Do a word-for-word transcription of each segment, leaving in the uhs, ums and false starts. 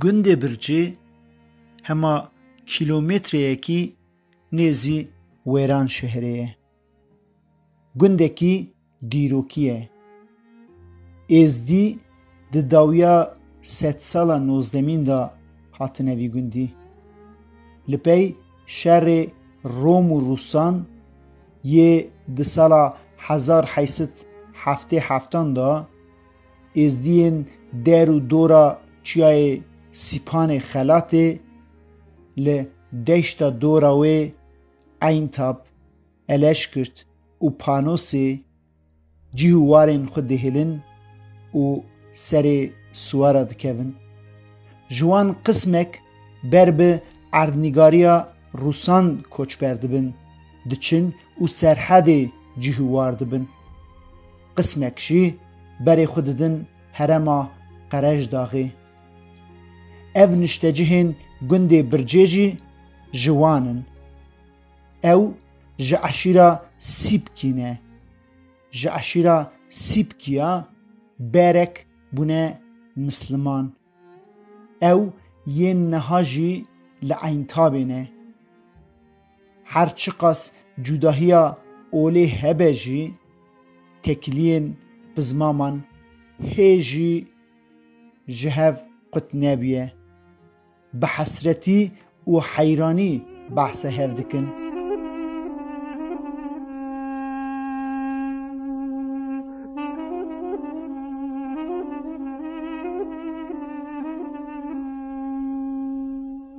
Gundê Bircê hema kîlometreyekî nêzî Wêranşehirê ye. Gundekî dîrokî ye. Êzdî di dawiya sedsala nozdemîn de hatine vî gundî. Li pey şerê Rom û Rûsan yê di sala hezar heyt sed heftê heftan de, Êzdiyên der û dora çiyayê Sîpanê Xelatê li deşta dora wê Eyntab, Eleşkirt û Panosê cih û warên xwe dihêlin û serê siwara dikevin. Ji wan qismek ber bi erdnîgariya Rûsan koçber dibin, diçin û serhedê cih û war dibin. Qismek jî berê xwe didin herêma Qerejdaxê. Ev niştecihên gundê Bircê jî ji wan in. Ew ji eşîra Sîpkî ne. Ji eşîra Sîpkiya berek bûne misliman. Ew yên niha jî li Eyntabê ne. Her çiqas cudahiya olê hebe jî, têkiliyên bizmaman hê jî ji hev qut nebûye. Bi hesretî û heyranî behsa hev dikin.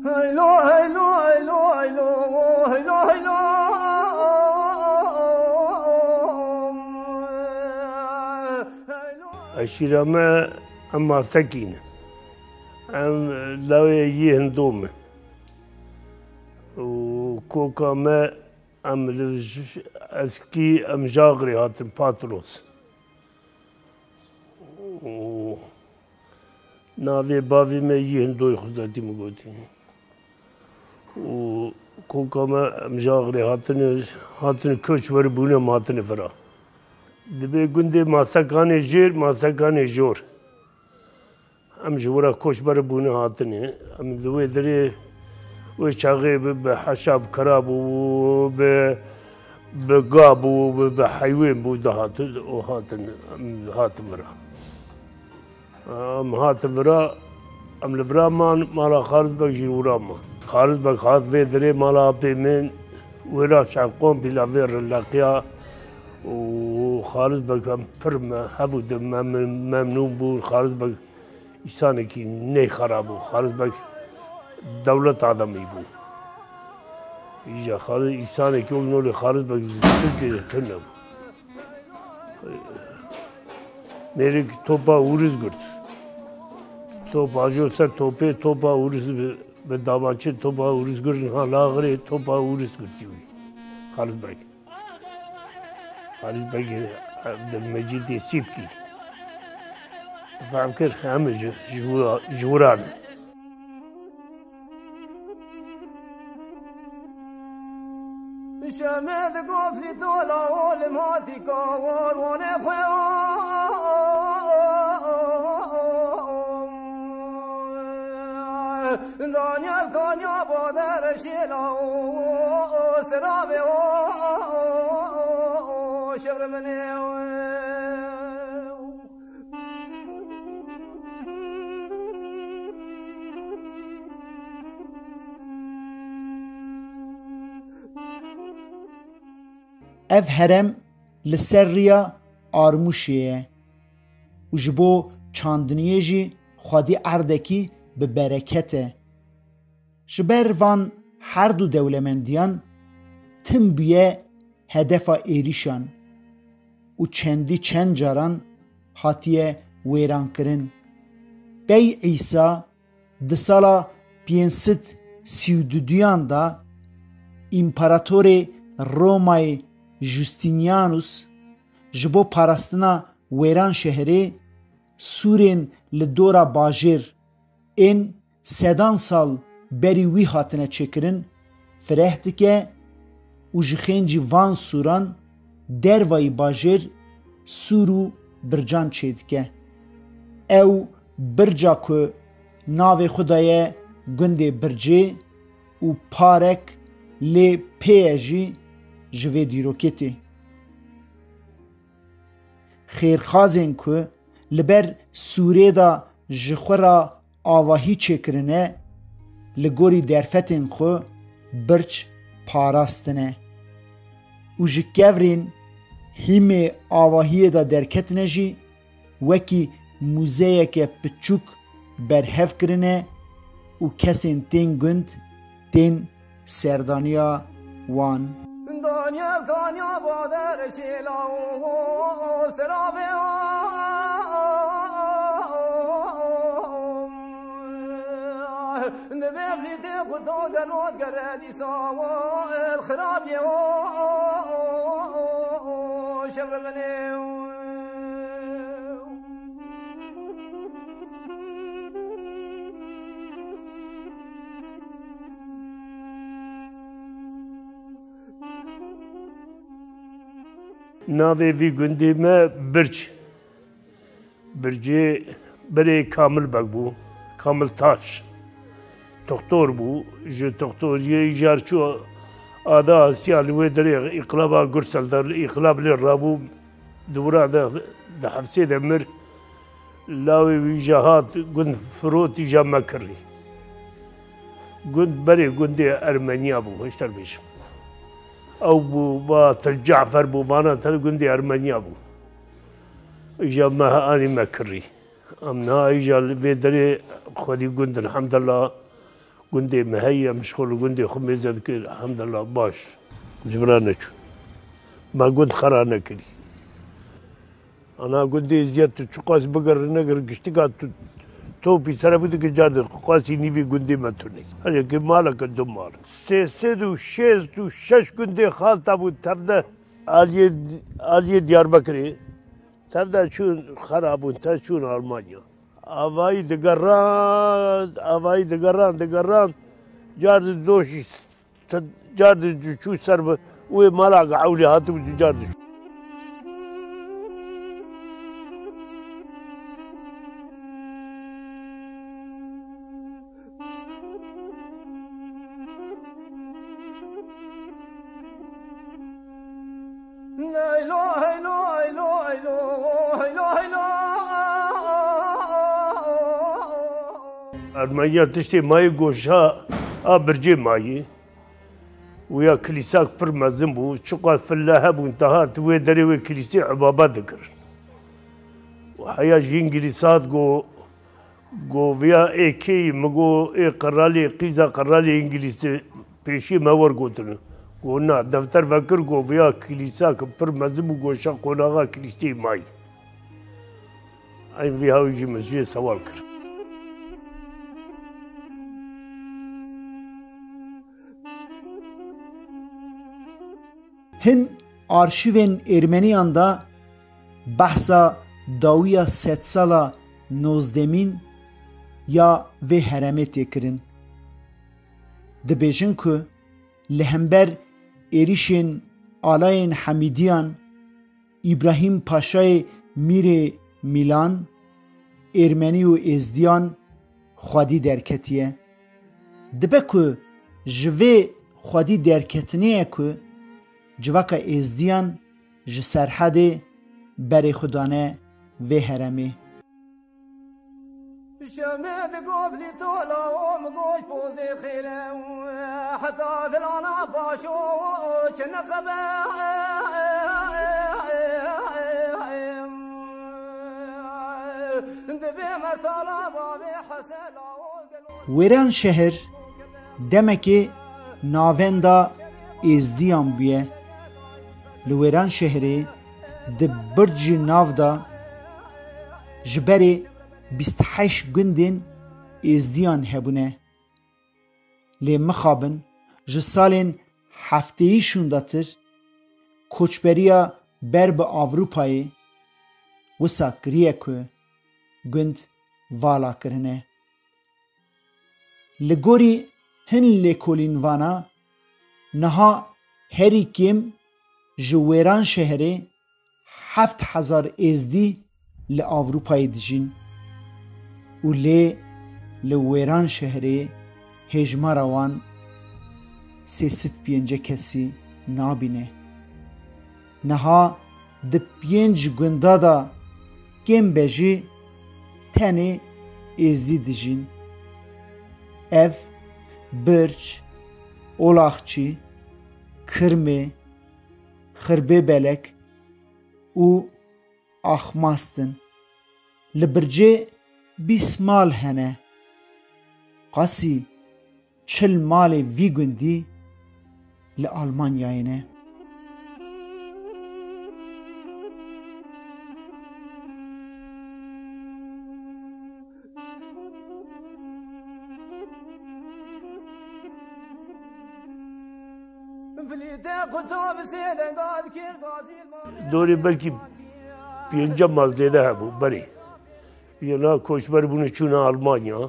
Heylo, heylo, heylo, heylo, heylo, heylo. Eşîra me em Masekî ne. Em lawê yî Hindo me. Û koka me, em li j-, eskî em Jaxirê hatin, Patros. Û navê bavê me yî Hindoyê Xuzatî min gotî. Û koka me, em Jaxirê hatine, hatine koçber bûne, em hatine vira. Dibê gundê Masekanê Jêr, Masekanê Jor. Em ji wira koçber bûne hatine. Em li wê derê, wê çaxê bi, bi heşa, bi kera bû, bi, bi ga bû, bi, bi heywên bû, dihatin û hatin, em hatin vira. Em hatin vira, em li vira man, mala Xarizbek jî wira man. Xarizbek hat vê derê mala apê min, wêra şev kompîla vê rileqiya û Xarizbek em pir me, hev û di me, me, memnûn bûn. Xarizbek Însanekî ney xera bû. Xarizbek dewlet ademî bû. Îja Xariz, însanekî wek nolê Xarizbek Tirkiyê de tune bû. Mêrik topa ûriz girt. Top ajo ser topê, topa ûriz bi, bi dabançê topa ûriz girt, ha laxirê topa ûriz girtî wî. Xarizbek. Xalîd Begê Evdil Mecîdê Sîpkî. Fehm kir, em ji, ji wira, ji wira ne. Şemê di gofrî tola olim hatî ka war wanê xwe. Danyal kanya badere şêla o, o, serabe o, o, o, şevre mene o. Ev herem li ser riya Armûşê ye û ji bo çandiniyê jî xwedî erdekî bi bereket e. Ji ber van her du dewlemendiyan tim bûye hedefa êrîşan û çendî çend caran hatiye wêrankirin. Bey Îsa di sala pênc sed sî û duduyan de împaratorê Romayê Justinianus ji bo parastina Wêranşehirê sûrên li dora bajêr ên sedan sal berî wî hatine çêkirin fireh dike û ji xêncî van sûran dervayî bajêr sûr û bircan çêdike. Ew birca ku Navê xwe daye gundê Bircê û parek lê pê ye jî ji vê dîrokê tê. Xêrxazên ku li ber sûrê de ji xwe re avahî çêkirine, li gorî derfetên xwe birç parastine û ji kevirên hîmê avahiyê de derketine jî wekî mûzeyeke piçûk berhev kirine û kesên tên gund tên serdaniya wan. Danya, danya, bader şêla û serabe. Divê vlî tê ku do gelo gere dîsa û xirabê û şevremenê. Navê vî gundê me Birc. Bircê berê Kamil Beg bû. Kamil Taş. Toxtor bû. Ji toxtoriyê îjar çû Ada Asya li wê derê îqlaba Gursel de, îqlab lê rabû. Di wira de, di hefsê de mir, lawê wî jî hat gund firotî ja me kirî. Gund berê gundê Ermeniya bû, hişter bêjim. Ew bû, va Til Cafer bû, vana te gundê Ermeniya bû. Îja me anî me kirî. Em niha îja li vê derê xwedî gund in, hemdillah. Gundê me heye, em ji xwe li gundê xwe mêze dikir, hemdillah baş. Ji vira neçû. Me gund xera nekirî. Ana gundê eziyet tu çiqas bigir negir, giştika tu topî serê xwe dikir, car de qasî nîvî gundê me tune. Hereke maleke du mal. Sê sed û şêst û şeş gundê xalta bû tevde aliyê, aliyê Diyarbekirê. Tevde çûn xera bûn, te çûn Almanya. Avayî digeran, avayî digeran, digeran. Car di doşî, te-, car di çû ser bi, wê mala ge ewlî hatibû, tu car di çû. Ermeniya tiştê mayî goşa a bircê mayî. Wîya kilîsak pir mezin bû. Çiqas fille hebûn, te hat wê derê wê kilîsê ibaba dikirin. Û heya ji Îngilîz hat go, go vêya ê kê yî? Min go ê qiralê, qîza qiralê Îngilîzî pêşî me wer gotin. Go na, defter vekir, go vêya kilîsak pir mezin bû, goşa qonaxa kilîsê mayî. Eyn vî hawî jî min jê sewal kir. Hin arşîvên Ermeniyan de behsa dawiya sedsala nozdemîn ya vê heremê tê kirin. Dibêjin ku li hember êrîşên alayên Hemîdiyan, Îbrahîm Paşayê Mîrê Mîlan, Ermenî û Êzdiyan xwedî derketiye. Dibe ku ji vê xwedî derketinê ye ku civaka Êzdiyan ji Serhedê berê xwe dane vê heremê. Şemê di govlî tola û min goş pozê xêre û heta dilana paşo çi niqebe. Divê mertala bavê Hesela û gelo. Wêran şehir demekê navenda Êzdiyan bûye. Li Wêran şehrê di bircî nav de ji berê bîst heşt gundên Êzdiyan hebûne. Lê mixabin ji salên heftêyî şûndatir koçberiya ber bi Avrupayê wisa kiriye ku gund vala kirine. Li gorî hin lêkolînvana niha herî kêm ji Wêran şehrê heft hezar Êzdî li Avrupayê dijîn û lê Li Wêranşehrê hêjmara wan sê sed pêncî kesî nabîne. Niha di pênc gunda de kêm be jî tenê êzdî dijîn. Ev Birc, Olaxçî, Kirmê, Xirbê Belek û Axmast in. Li Bircê bîst mal hene. Qasî çil malê vî gundî li Almanyayê ne. Dorê belkî pêncî mal zêde hebû berê. Yena koçber bûne çûne Almanya.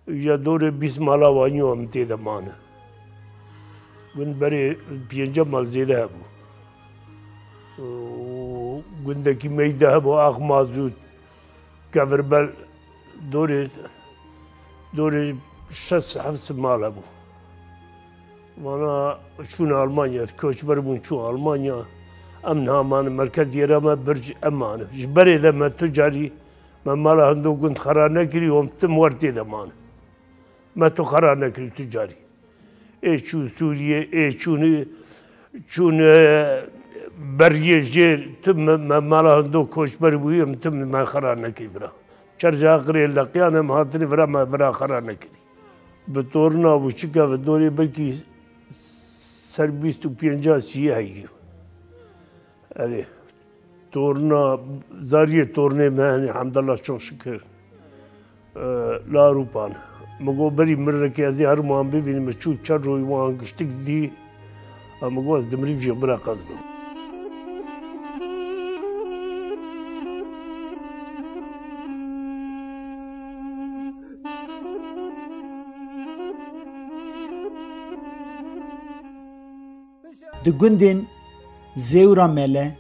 Ya dorê bîst mala wanî wa min tê de mane. Gund berê pêncî mal zêde hebû. Û gundekî me yî de hebû, Ax Mazût, Kevirbel, dorê, dorê şeş heft mal hebû. Vana çûn Almanya, koçber bûn çû Almanya. Em niha mane, merkez yê re me Birc, em mane. Ji berê de me tu carî me mala hindo gund xera nekirî, hom tim wer tê de mane. Me tu xera nekirî tu carî. Ê çûn Sûriyê, ê çûn, çûn, e, beriyê jêr, tu me, me mala hindo koçber bûyî, em tu me xera nekirî vira. Çerca qirê leqiyan em hatine vira, me vira xera nekirî. Bi torna bû çi keve dorê belkî ser bîst û pênca sî heyî. Erê. Torna, zariyê tornê me hene, hemdallah, çok şükür. Ee, li Ewropan. Min got, berî mirinekê ez ê herim wan bivînim, min çû çend royî wan giştik dî. Em, min got, ez dimirîm jî bira qez bim. Di gundên Zêwra Mele,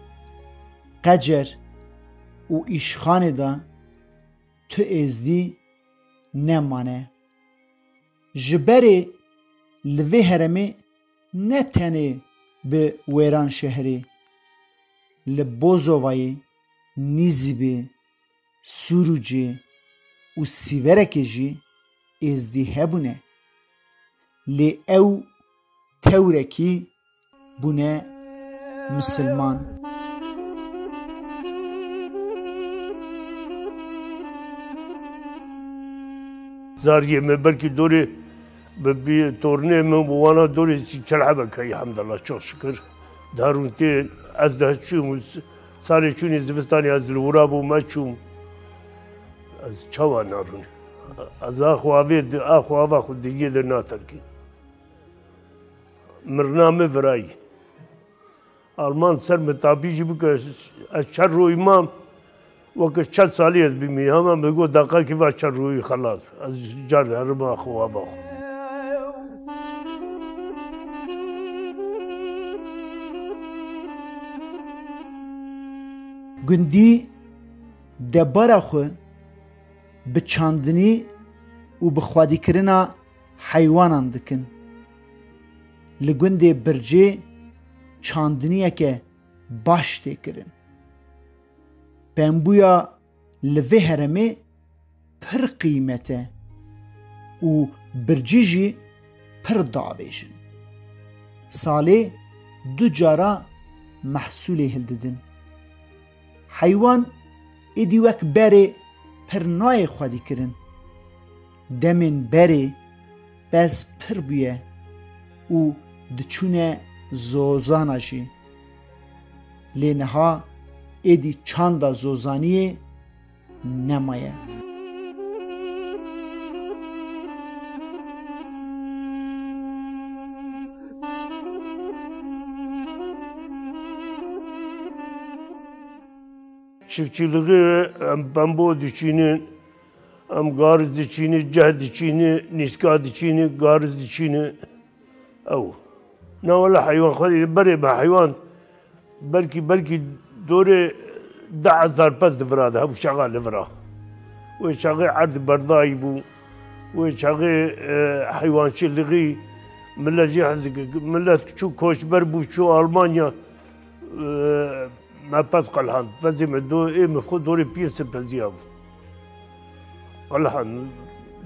Qecer û Îşxanê de tu êzdî nemane. Ji berê li vê heremê ne tenê bi Wêranşehrê, li Bozovayê, Nîzîbê, Sûrûcê û Sîverekê jî êzdî hebûne. Lê ew tewrekî bûne misilman. Zariyê me belkî dorê bi, bi tornê min bi wana dorê çel hebek heye, hemdallah, çok şükür. Darûn tên, ez de çûm, salê çûnê zivistanê ez li wira bûm, ez çûm. Ez çawa narûn? Ez axwe avê di, axwe ava xwe dingê de naterkî. Mirina min virayî. Alman ser min tapî jî bike, ez çend royî mam, weke çend salî ez bimînim. Hema min got, daqekî va çend royî xelas be. Ez car diherim axwe ava xwe. Gundî debara xwe bi çandinî û bi xwedîkirina heywanan dikin. Li gundê Bircê çandiniyeke baş tê kirin. Pembûya li vê heremê pir qîmet e û Bircî jî pir diavêjin. Salê du cara mehsûlê hildidin. Heywan êdî wek berê pir nayê xwedîkirin. Demên berê pez pir bûye û diçûne zozana jî. Lê niha êdî çanda zozaniyê nemaye. Çiftçiliği em pembo diçînin, em gariz diçînin, ceh diçînin, nîska diçînin, gariz diçînin. Ew. Na wele heywan xwedî berê me heywan belkî, belkî dorê deh hezar pez li vira de hebû, şexa li vira. Wê çaxê erd berdayî bû. Wê çaxê, e, heywançîlixî, millet jî hez dikir. Millet çû koçber bû, çû Almanya, e, me pez qelhand. Pezê me do, ê min xwe dorê pîr sipeziyabû. Qelhand.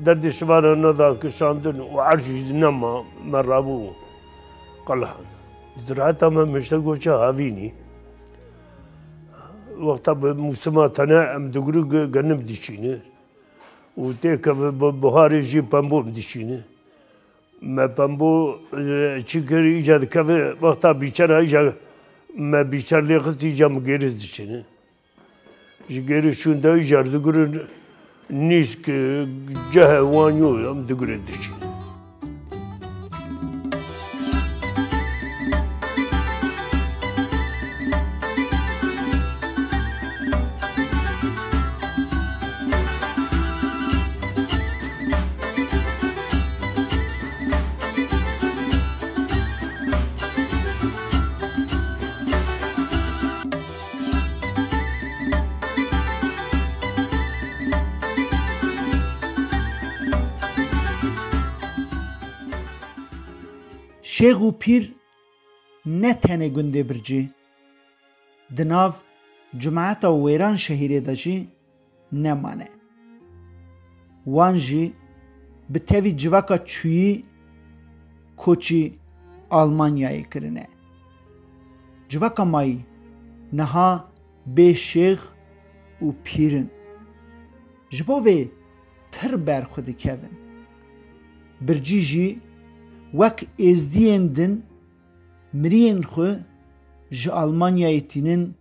Derdê şivara neda kişandin û erd jî nema, me rabû qelhand. Ziraeta me mişte goça havînî. Wexta bi mûsima tene em digurî ge-, genim diçîne. Û têkeve bi buharê jî pembû em diçîne. Me pembû, e, çi kir, îca dikeve wexta bîçera, îca me bîçer lê xist, îca min gêrê diçîne. Ji gêrê şûnde îcar digurin nîsk, e, cehê wan yo em digurin diçîne. Şêx û pîr ne tenê gundê Bircî, di nav cemaeta Wêranşehîrê de jî nemane. Wan jî bi tevî civaka çûyî koçî Almanyayê kirine. Civaka mayî niha bê şêx û pîr in. Ji bo vê pir ber xwe dikevin. Bircî jî wek êzdiyên din miriyên xwe ji Almanyayê tînin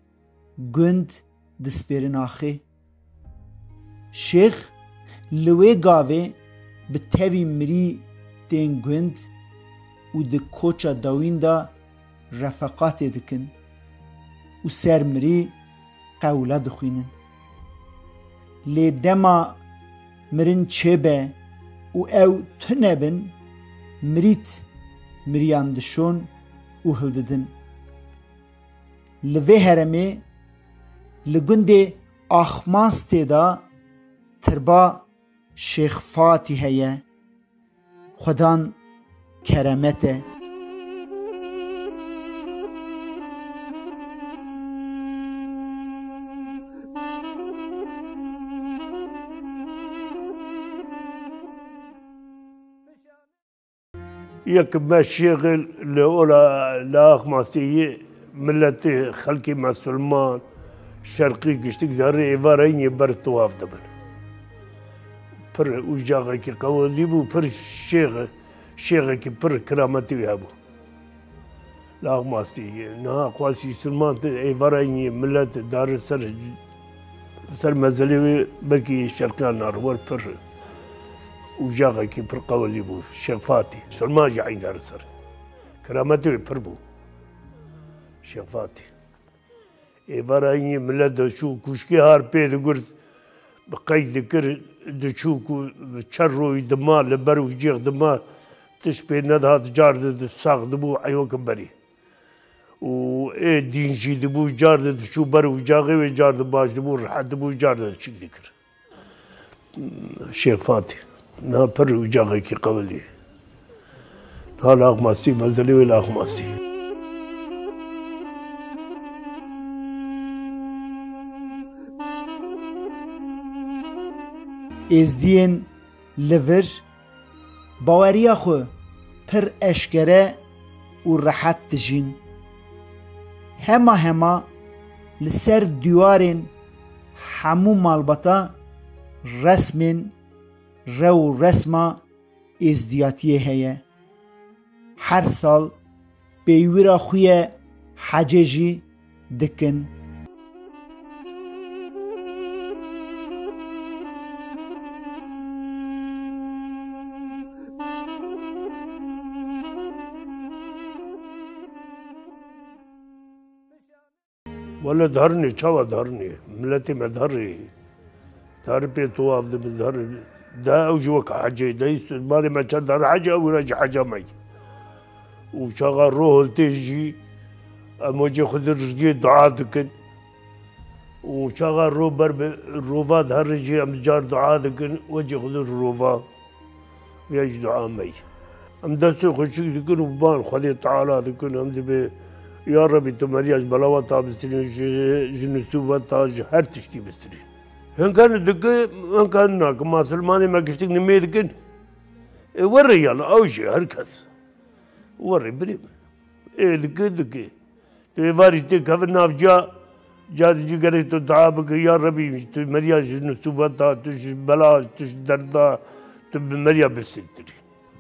gund dispêrin axê. Şêx li wê gavê bi tevî mirî tên gund û di koça dawîn de refeqatê dikin û ser mirî qewla dixwînin. Lê dema mirin çêbe û ew tune bin, mirît miriyan dişon û hildidin. Li vê heremê, li gundê Axmastê de tirba Şêx Fatî heye. Xudan keremet e. Yek me şêxê li ola, li Axmastê yê miletê xelkê mesulman, şerqî giştik derê êvarayînê ber tewaf dibin. Pir ucaxekî qewilî bû, pir şêx, şêxekî pir kirametî wî hebû. Li Axmastê yê. Niha qasî silman te êvarayînê milet dare ser Ser mezelê wê belkî şerqiyan nar wer pir ucaxekî pir qewilî bû. Şêx Fatî. Sulman jî eyn dar ser. Kerametê wê pir bû. Şêx Fatî. Êvarayînê milet de çû kuşkê har pê digurt, bi qeyd dikir, diçû ku çer royî dima, li ber û cêx dima, tişt pê nedihat, car di, di sax dibû, eywa ki berî. Û ê dîn jî dibû, car di diçû ber ucaxê wê, car di baş dibû, rehet dibû, car di çîk dikir. Şêx Fatî. Niha pir ucaxekî qewilî. Niha li Axmastî, mezelê wê li Axmastî. Êzdiyên li vir baweriya xwe pir eşkere û rehet dijîn. Hema hema li ser dîwarên hemû malbata resmên rew û resma êzdiyatiyê heye. Her sal peywira xwe ye hecê jî dikin. Wele diherînê, çawa diherînê? Miletê me diherî. Diherî pê tewaf dibin, diherî. De ew jî wek hecê de, îst-, malê me çend diherî hecê, ew re jî heca me ye. Û çaxa rohil tê jî, em wecê xwe di rijgê dua dikin. Û çaxa ro ber bi rova dihere jî em car dua dikin, wecî Xwedê rova. Vêya jî dua me ye. Em destê xwe çik dikin û ban Xwedê Teala dikin, em dibê, ya Rebî tu meriya ji belawa ta bistirîn, ji, ji nisûbeta, ji her tiştî bistirîn. Hinka ne dike, hinka ne nake. Ma silmanê me giştik nimê dikin. Ê werê yan, ew jî her kes. Werê birê min. Ê dike, dike. Tu êvarî têkeve nav ca, ca dicî gerek tu dua bike, ya Rebî, tu meriya ji nisûbeta, tu ji bela, tu ji derda, tu bi meriya bisîtirî.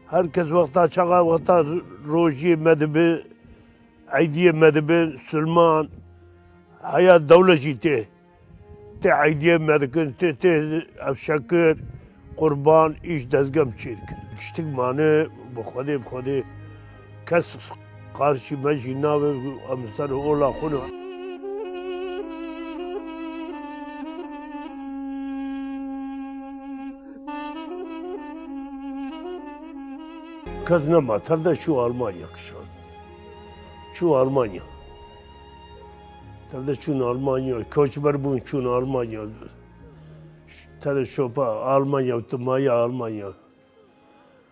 Her kes wexta çaxa, wexta rojiyê me dibe, eydiyê me dibe, silman, heya dewle jî tê. Tê eydiyê me dikin, tê, tê ev şekir, qurban, îş dezgem çê dikin. Giştik mane, bi Xwedê, bi Xwedê kes qarşî me jî nabe, em ser ola xwe ne. Kes nema, tev de çû Almanya kişan. Çû Almanya. Tev de çûn Almanya, koçber bûn çûn Almanya. Tev de şopa Almanya, tu maya Almanya.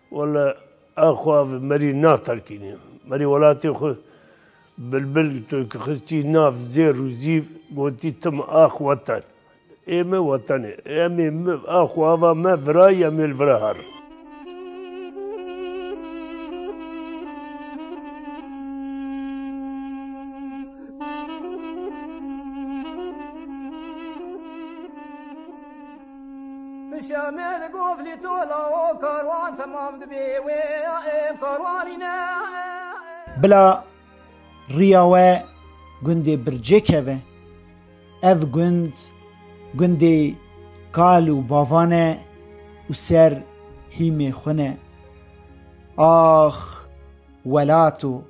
Wele, a xwe ev merî naterkînî. Merî welatê xwe bilbil tu ki xistî nav zêr û zîv, gotî tim ax weten. Ê me wetenê. Em ê me, ax û ava me virayî, em ê li vira herin. Şamê li govlî tola o karwan temam dibê wê, ê karwanî ne. Bila riya we gundê Bircê keve. Ev gund, gundê kal û bavan e û ser hîmê xwe ne. Ax, welato,